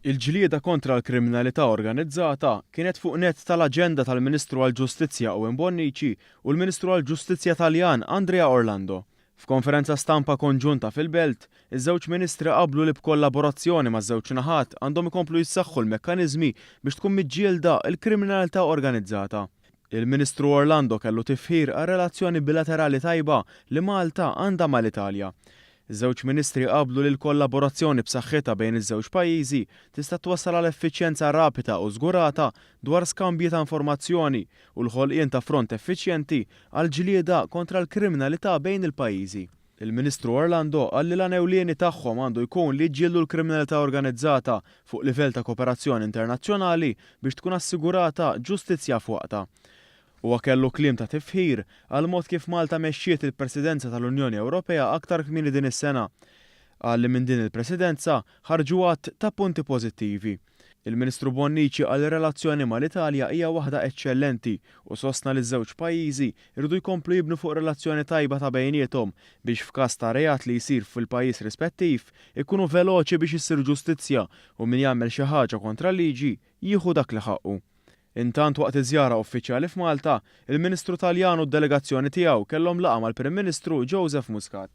Il-ġlieda kontra l-kriminalità organizzata kienet fuq nett tal-aġenda tal-Ministru għall-Ġustizzja Owen Bonnici u l-Ministru għall-Ġustizzja Taljan Andrea Orlando. F'konferenza stampa konġunta fil-Belt, iż-żewġ ministri qablu li b'kollaborazzjoni maż-żewġ naħat għandhom ikomplu jissaħħu l-mekkaniżmi biex tkun miġġielda l-kriminalità organizzata. Il-Ministru Orlando kellu tifħir għar-relazzjoni bilaterali tajba li Malta għandha mal-Italja. Iż-żewġ ministri qablu li l-kollaborazzjoni b'saħħitha bejn iż-żewġ pajjiżi tista' twassal għal effiċjenza rapida u żgurata dwar skambji ta' informazzjoni u l-ħolqien ta' front effiċjenti għall-ġlieda kontra l-kriminalità bejn il-pajjiżi. Il-Ministru Orlando qal li l-għan ewlieni tagħhom għandu jkun li jiġġieldu l-kriminalità organizzata fuq livell ta' kooperazzjoni internazzjonali biex tkun assigurata ġustizzja f'waqtha. Huwa kellu kliem ta' tifħir għall-mod kif Malta mexxiet il-Presidenza tal-Unjoni Ewropea aktar kmieni din is-sena. Qal li minn din il-Presidenza ħarġu għadd ta' punti pożittivi. Il-Ministru Bonnici qal li r-relazzjoni mal-Italja hija waħda eċċellenti u sostna li ż-żewġ pajjiżi jridu jkomplu jibnu fuq relazzjoni tajba ta' bejniethom biex f'każ ta' reat li jsir fil-pajjiż rispettiv ikunu veloċi biex issir ġustizzja u min jagħmel xi ħaġa kontra l-liġi jieħu dak li ħaqqu. Intant waqt iż-żjara uffiċjali f'Malta, il-Ministru Taljan u d-delegazzjoni tiegħu kellhom laqgħa mal-Prim Ministru Joseph Muscat.